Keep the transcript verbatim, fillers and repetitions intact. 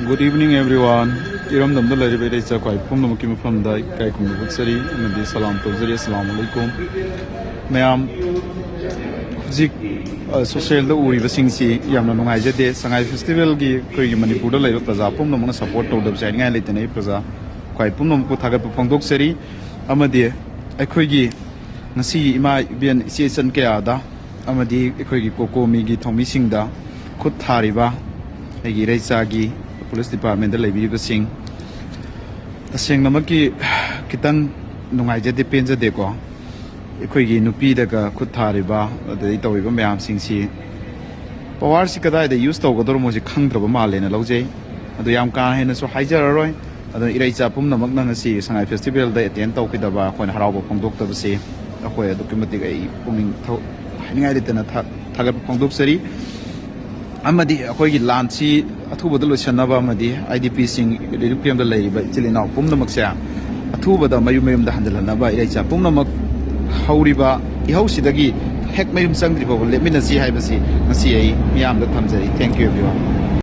Good evening, everyone. ꯏꯔꯝꯗꯝꯗ ꯂꯩꯔꯤꯕ ꯏꯔꯩꯆꯥ ꯈ꯭ꯋꯥꯏ ꯄꯨꯝꯅꯃꯛꯀꯤ ꯃꯐꯝꯗ ꯏꯀꯥꯏ ꯈꯨꯝꯅꯕ ꯎꯠꯆꯔꯤ ꯑꯃꯗꯤ ꯁꯂꯥꯝ ꯇꯧꯖꯔꯤ꯫ ꯑꯁꯂꯥꯃꯨ ꯑꯂꯩꯀꯨꯝ꯫ ꯃꯌꯥꯝ, ꯍꯧꯖꯤꯛ, ꯑ, ꯁꯣꯁꯦꯜꯗ ꯎꯔꯤꯕꯁꯤꯡꯁꯤ ꯌꯥꯝꯅ ꯅꯨꯡꯉꯥꯏꯖꯗꯦ꯫ ꯁꯉꯥꯏ ꯐꯦꯁꯇꯤꯚꯦꯜꯒꯤ ꯑꯩꯈꯣꯏꯒꯤ ꯃꯅꯤꯄꯨꯔꯗ ꯂꯩꯕ ꯄ꯭ꯔꯖꯥ ꯄꯨꯝꯅꯃꯛꯅ ꯁꯄꯣꯔꯠ ꯇꯧꯗꯕꯁꯦ ꯍꯥꯏꯅꯤꯡꯉꯥꯏ ꯂꯩꯇꯅ ꯑꯩ ꯄ꯭ꯔꯖꯥ ꯈ꯭ꯋꯥꯏ ꯄꯨꯝꯅꯃꯛꯄꯨ ꯊꯥꯒꯠꯄ ꯐꯣꯡꯗꯣꯛꯆꯔꯤ꯫ ꯑꯃꯗꯤ ꯑꯩꯈꯣꯏꯒꯤ ꯉꯁꯤꯒꯤ ꯏꯃꯥ ꯏꯕꯦꯟ ꯏꯆꯦ ꯏꯆꯟ ꯀꯌꯥꯗ ꯑꯃꯗꯤ ꯑꯩꯈꯣꯏꯒꯤ ꯀꯣꯀꯣꯃꯤꯒꯤ ꯊꯧꯃꯤꯁꯤꯡꯗ ꯈꯨꯠ ꯊꯥꯔꯤꯕ ꯑꯩꯒꯤ ꯏꯔꯩꯆꯥꯒꯤ ꯄꯨꯂꯤꯁ ꯗꯤꯄꯥꯔꯠꯃꯦꯟꯗ ꯂꯩꯕꯤꯔꯤꯕꯁꯤꯡ, ꯇꯁꯦꯡꯅꯃꯛꯀꯤ ꯈꯤꯇꯪ ꯅꯨꯡꯉꯥꯏꯖꯗꯦ, ꯄꯦꯟꯖꯗꯦꯀꯣ꯫ ꯑꯩꯈꯣꯏꯒꯤ ꯅꯨꯄꯤꯗꯒ ꯈꯨꯠ ꯊꯥꯔꯤꯕ ꯑꯗꯩ ꯇꯧꯔꯤꯕ ꯃꯌꯥꯝꯁꯤꯡꯁꯤ ꯄꯋꯥꯔꯁꯤ ꯀꯗꯥꯏꯗ ꯌꯨꯁ ꯇꯧꯒꯗꯧꯔꯃꯣꯁꯤ ꯈꯪꯗ꯭ꯔꯕ ꯃꯥꯜꯂꯦꯅ ꯂꯧꯖꯩ꯫ ꯑꯗꯣ ꯌꯥꯝ ꯀꯥ ꯍꯦꯟꯅꯁꯨ ꯍꯥꯏꯖꯔꯔꯣꯏ꯫ ꯑꯗꯣ ꯏꯔꯩꯆꯥ ꯄꯨꯝꯅꯃꯛꯅ ꯉꯁꯤ ꯁꯉꯥꯏ ꯐꯦꯁꯇꯤꯚꯦꯜꯗ ꯑꯦꯇꯦꯟ ꯇꯧꯈꯤꯗꯕ, ꯑꯩꯈꯣꯏꯅ ꯍꯔꯥꯎꯕ ꯐꯣꯡꯗꯣꯛꯇꯕꯁꯦ ꯑꯩꯈꯣꯏ ꯑꯗꯨꯛꯀꯤ ꯃꯇꯤꯛ ꯑꯩ ꯄꯨꯛꯅꯤꯡ ꯊꯧ-, ꯍꯥꯏꯅꯤꯡꯉꯥꯏ ꯂꯩꯇꯅ ꯊꯥ-, ꯊꯥꯒꯠꯄ ꯐꯣꯡꯗꯣꯛꯆꯔꯤ꯫ ꯑꯃꯗꯤ ꯑꯩꯈꯣꯏꯒꯤ ꯂꯥꯟꯁꯤ ꯑꯊꯨꯕꯗ ꯂꯣꯏꯁꯤꯟꯅꯕ ꯑꯃꯗꯤ ꯑꯥꯏ ꯗꯤ ꯄꯤꯁꯤꯡ, ꯔꯤꯂꯤꯐ ꯀꯦꯝꯞꯇ ꯂꯩꯔꯤꯕ ꯏꯆꯤꯜ ꯏꯅꯥꯎ ꯄꯨꯝꯅꯃꯛꯁꯦ ꯑꯊꯨꯕꯗ ꯃꯌꯨꯝ ꯃꯌꯨꯝꯗ ꯍꯟꯖꯤꯜꯍꯟꯅꯕ ꯏꯔꯩꯆꯥ ꯄꯨꯝꯅꯃꯛ ꯍꯧꯔꯤꯕ ꯏꯍꯧꯁꯤꯗꯒꯤ ꯍꯦꯛ ꯃꯌꯨꯝ ꯆꯪꯗ꯭ꯔꯤ ꯐꯥꯎꯕ ꯂꯦꯞꯃꯤꯟꯅꯁꯤ ꯍꯥꯏꯕꯁꯤ ꯉꯁꯤ ꯑꯩ ꯃꯤꯌꯥꯝꯗ ꯊꯝꯖꯔꯤ꯫ Thank you, everyone.